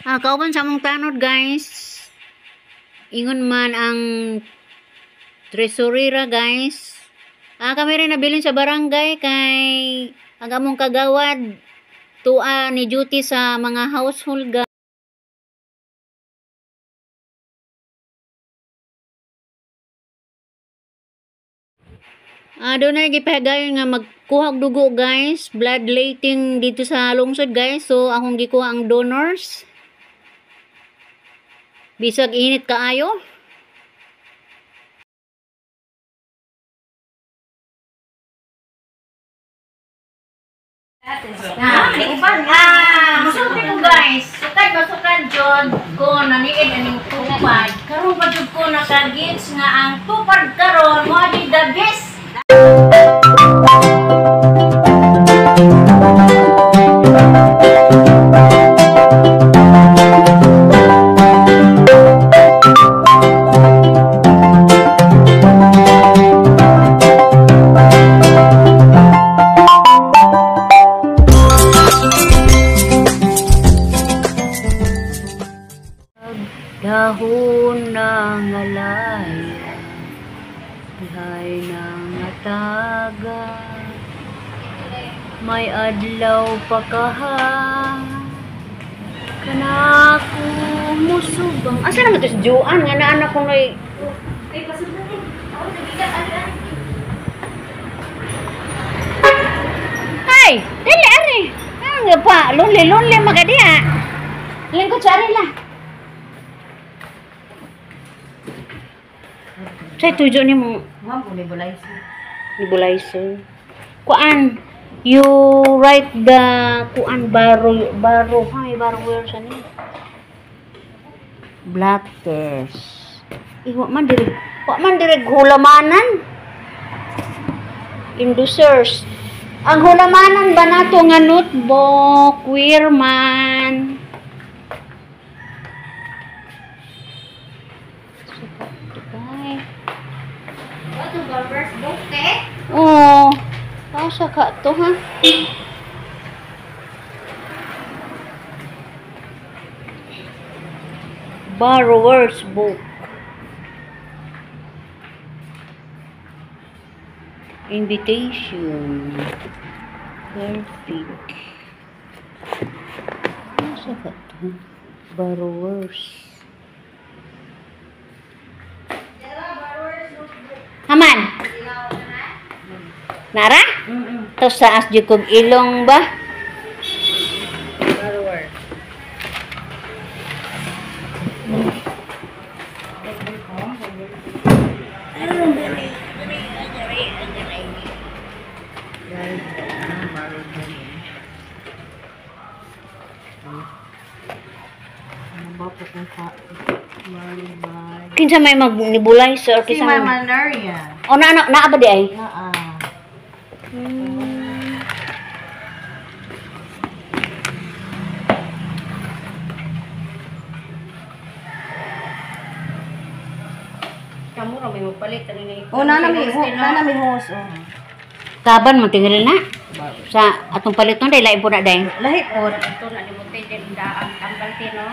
Kauban sa among tanod, guys. Ingon man ang treasurera, guys. Kami rin nabilin sa barangay kay ang among kagawad tua ni duty sa mga household, guys. Doon na gipahagayon nga magkuha og dugo, guys, bloodletting dito sa lungsod, guys. So akong gikuha ang donors. Bisag init kaayo. Musulti ko, guys. Sukad basukan jud ko naniid aning tupad. Karon pa jud ko nakagits nga ang tupad karon mo di the best. Dahon ng alaya, bihay ng ataga, may adlaw pa kaha, kanako musubang. Asa naman to si Joanne? Nga naanak ko na'y... Ay, pasunod eh. Ako nagigat, ari. Ay! Dali, ari! Nga pa, lonely, lonely magadiha. Lingkod sa ari la. Say tujo ni mo. Ma'am, nebulizer. Nebulizer. Kuan, you write the kuan baro baro hay baro sa ni. Blatters. Wa man diri. Wa man diri hulamanan. Inducers. Ang hulamanan ba nato nga notebook, Weirman. Oh, asa ka to, ha? Borrower's book. Invitation. Perfect. Asa ka to? Borrowers. Haman. Nara? Tapos sa as jud kog ilong ba? Borrower. Kinsa may mag-nebulizer? Si Mama Naria. O na na naa ba di ay? Naa. Kamu ra may magpalit ani ni. Oh, nana mi host. Oh. Kaban mo tingali na. Sa atong paliton day lain po na day. Lahi po. Ito na ni mo din daang tambal ti no.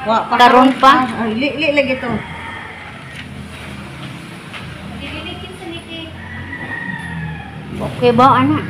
Wa pa karon pa. Li lagi to. Okay ba ana?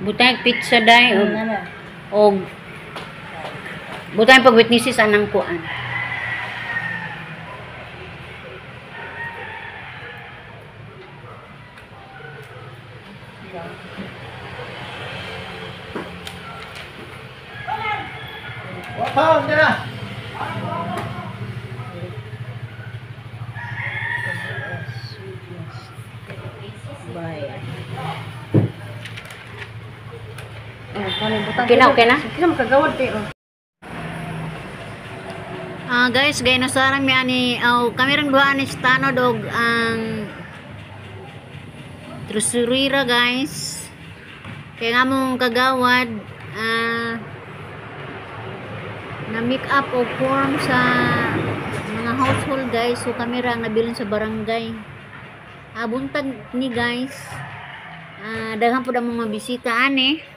Butang pizza day og butang pag witnesses anang kuan. Bye. Okay na, okay na? Kisa makagawad pero. Ah, guys, gay nasarang mi ani aw kami rang duha ani sa tanod og ang tresurira, guys. Kay nga mong kagawad na make up og form sa mga household, guys. So kami ra ang nabilin sa barangay. Buntag ni, guys. Daghan pud ang mga bisita ani.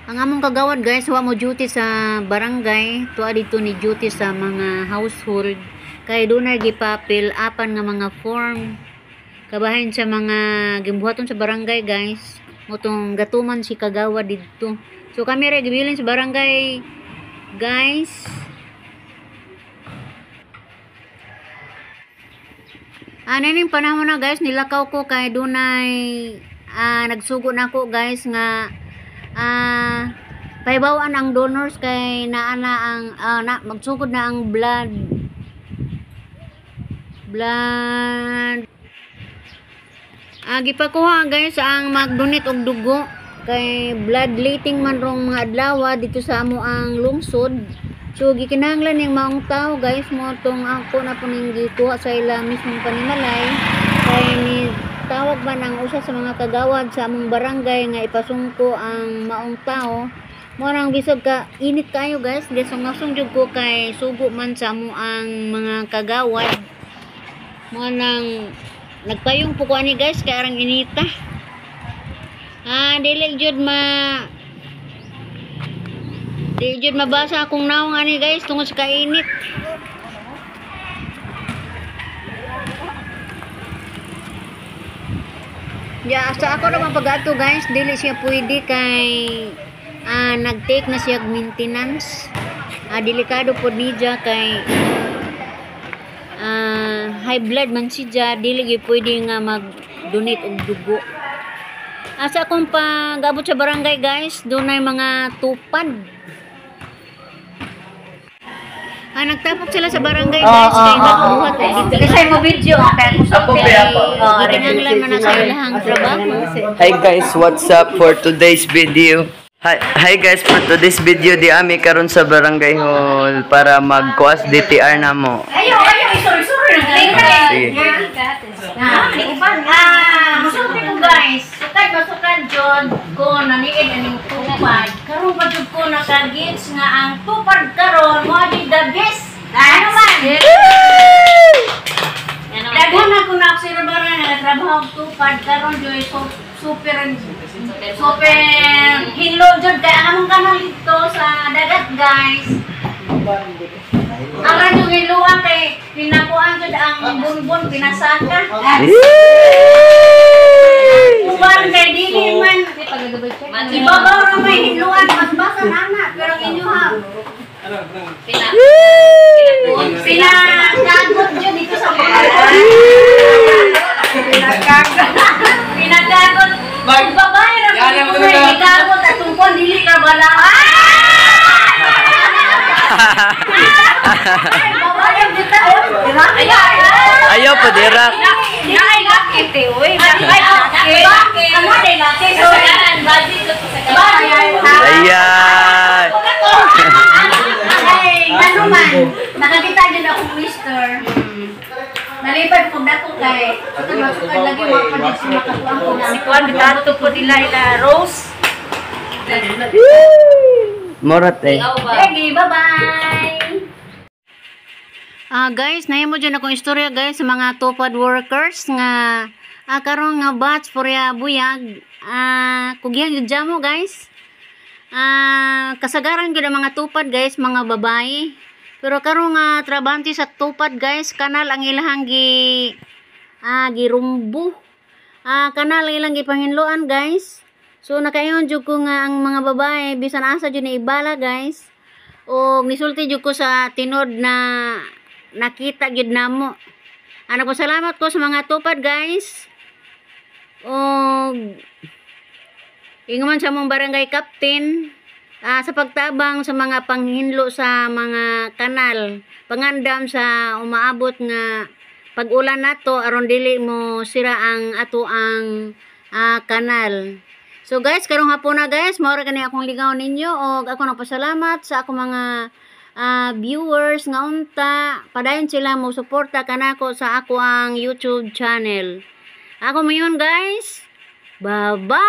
Ang among kagawad, guys, wa mo duty sa barangay, tuwa dito ni duty sa mga household kay dunay gipapil apan nga mga form kabahin sa mga gimbuhaton sa barangay, guys. Motong gatuman si kagawad didto. So kami ra gibilin sa barangay, guys. Ano ning panahon na, guys, nilakaw ko kay dunay nagsugo na ko, guys, nga pahibaw-an ang donors kay naa na ang na, magsugod na ang blood blood gipakuha, guys, ang mag-donate og dugo kay bloodletting man rong mga adlaw dito sa amo ang lungsod. So gikinahanglan ning maong tao, guys, mo tong ako na po ning gikuha sa ila mismong panimalay kay ni tawag man ang usa sa mga kagawad sa among barangay nga ipasungko ang maong tao. Mo nang bisag ka init kayo, guys, gisung jud ko kay sugo man sa amo ang mga kagawad. Mo nang nagpayong po ko ani, guys, kay arang inita. Dili jud mabasa akong naong ani, guys, tungod sa kainit. Ya, sa ako naman pag-ato, guys, dili siya pwede kay nag-take na siya og maintenance. Delikado pod niya kay high blood man siya, dili gyud pwede nga mag-donate og dugo. Sa akong pag-abot sa barangay, guys, dunay mga tupad. Nagtapok sila sa barangay, guys, kay nagbuhat og Kasi mo video kay Ako pa ako. gikinahanglan man na sa ilahang trabaho. Hi guys, what's up for today's video? Hi guys, for today's video di ami karon sa barangay hall para magkuas DTR na mo. Ayo, ayo, sorry, sorry. Sige. Musulti ko, guys. Sukad masukan jud ko naniid aning tupad. Karon pa jud ko nakagets nga ang tupad karon mo di the best. Ano man? Daghan ako na obserbaran nga nagtrabaho og tupad karon jud super super hinlo jud kay ang among kanal dito sa dagat, guys. Ang radyo hiluan kay pinakuan jud ang bunbon pinasaka. Uban kay dili man ibabaw ra may hinluan pasbasan ana pero ang inyo ha pinakagot jud dito sa pinakagot. Babae ra ko may gikagot at tungkol dili ka bala. Babae bitaw. Ayaw pa dira. Naay laki te oy. Naay laki. Ano day laki? Ayan. Ay, ano man, nakakita din akong mister. Nalipad po dako kay sukad lagi wa pa din siya makakuha ko na. Si Kuan bitato po nila ila Rose. Morat eh. Sige, bye-bye. Guys, nahimo dyan akong istorya, guys, sa mga tupad workers nga karon nga batch purya buyag. Kugyan gyud mo, guys. Kasagaran gyud ang mga tupad, guys, mga babae. Pero karon nga trabante sa tupad, guys, kanal ang ilahang girumbo. Kanal ang ilang gipanginloan, guys. So nakaingon jud ko nga ang mga babae bisan asa jud ni ibala, guys. O nisulti jud ko sa tinod na nakita gyud namo. Ano po, salamat ko sa mga tupad, guys. O ingon man sa among barangay captain Sa pagtabang sa mga panghinlo sa mga kanal, pangandam sa umaabot nga pag-ulan nato aron dili mo sira ang ato ang kanal. So guys, karong hapon na guys, mao ra kani akong ligaw ninyo og ako nagpasalamat sa akong mga viewers nga unta padayon sila mo suporta kanako sa ako ang YouTube channel. Ako mo yun, guys. Bye-bye!